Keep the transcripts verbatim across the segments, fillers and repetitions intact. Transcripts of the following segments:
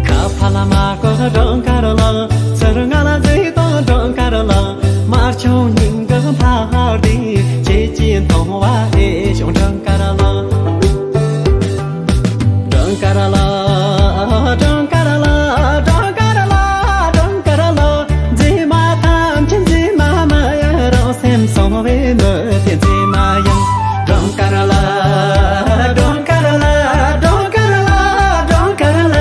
ཁ་ཕ་ལ་མ་གོ་སྦྲང་དཀར་ལ། ཚུར་ང་ལ་འཛིན་དང་སྦྲང་དཀར་ལ། དམར་ཆུང་སྙིང་གི་འཕར་ཏེ། ཁྱེད་ཀྱིས་མཐོང་བ་ཨེ་བྱུང་སྦྲང་དཀར་ལ། སྦྲང་དཀར་ལ། སྦྲང་དཀར་ལ། སྦྲང་དཀར་ལ། སྦྲང་དཀར་ལ། མཛེས་མ་ཐམས་ཅད་མཛེས་མ་མ་ཡིན། རང་སེམས་སོང་བའི་མི་དེ་མཛེས་མ་ཡིན། སྦྲང་དཀར་ལ། སྦྲང་དཀར་ལ། སྦྲང་དཀར་ལ། སྦྲང་དཀར་ལ།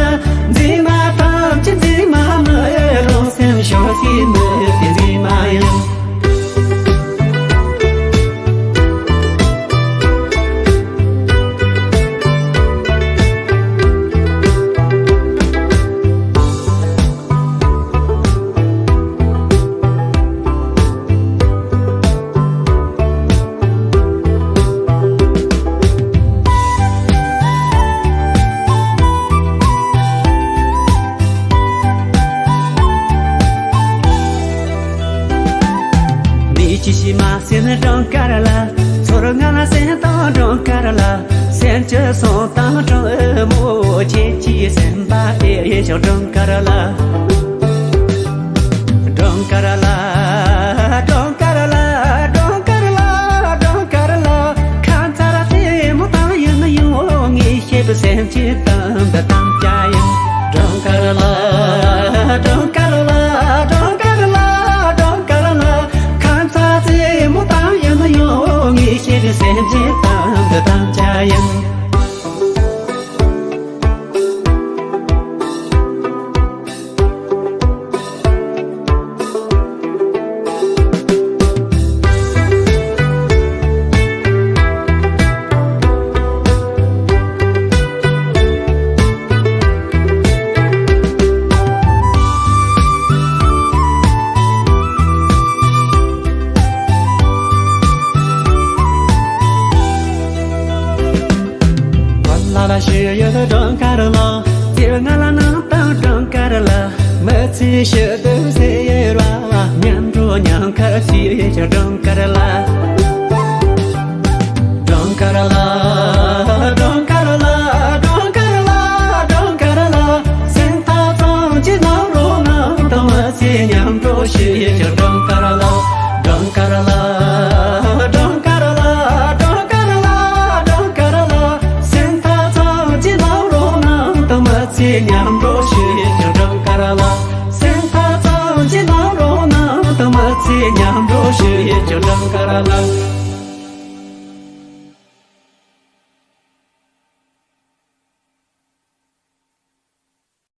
མཛེས་མ་ཐམས་ཅད་མཛེས་མ་མ་ཡིན། རང་སེམས་ཤོར་སའི་མི་དེ་མཛེས་མ་ཡིན། མི་ཅི་ཞིག་མ་ཟིན་སྦྲང་དཀར་ལ། ཚོར་ང་ལ་སེམས་དང་སྦྲང་དཀར་ལ། སེམས་ཀྱི་སོང་དང་སྦྲང་ཨེ་མོ། ཁྱེད་ཀྱི་སེམས་པ་ཨེ་ཤོག་སྦྲང་དཀར་ལ། སྦྲང་དཀར་ལ། སྦྲང་དཀར་ལ། སྦྲང་དཀར་ལ། སྦྲང་དཀར་ལ། ཁ་མཚར་རྩེ་མོ་དང་ཡང་ཡང་ངེས་ཤེས་པའི་སེམས་ཀྱི་གཏམ་འདི་དམ་བཅའ་ཡིན། སྦྲང་དཀར་ལ། སྦྲང་དཀར་ལ། སྦྲང་དཀར་ལ། སྦྲང་དཀར་ལ། ཁ་མཚར་རྩེ་མོ་དང་ཡང་ཡང་ངེས་ཤེས་པའི་སེམས་ཀྱི་གཏམ་འདི་དམ་བཅའ་ཡིན། ལ་ལ་ཞུ་ཡོད་སྦྲང་དཀར་ལ། ཚེ་ང་ལ་ནང་དང་སྦྲང་དཀར་ལ། མི་ཚེ་ཕྱི་དུ་ཟེར་བ། མཉམ་འགྲོ་མཉམ་ཁ་ཚེ་ཡོད་སྦྲང་དཀར་ལ། སྦྲང་དཀར་ལ། སྦྲང་དཀར་ལ། སྦྲང་དཀར་ལ། སྦྲང་དཀར་ལ། སེམས་ཐག་གཙང་གཅིག་ནང་རོ་ནང་དང་མི་ཚེ་མཉམ་འགྲོ་ཞུ་ཡོད་སྦྲང་དཀར་ལ། སྦྲང་དཀར་ལ། སྦྲང་དཀར་ལ། སྦྲང་དཀར་ལ། སྦྲང་དཀར་ལ། སེམས་ཐག་གཙང་གཅིག་ནང་རོ་ནང་དང་མི་ཚེ་མཉམ་འགྲོ་ཞུ་ཡོད་སྦྲང་དཀར་ལ། སེམས་ཐག་གཙང་གཅིག་ནང་རོ་ནང་དང་མི་ཚེ་མཉམ་འགྲོ་ཞུ་ཡོད་སྦྲང་དཀར་ལ།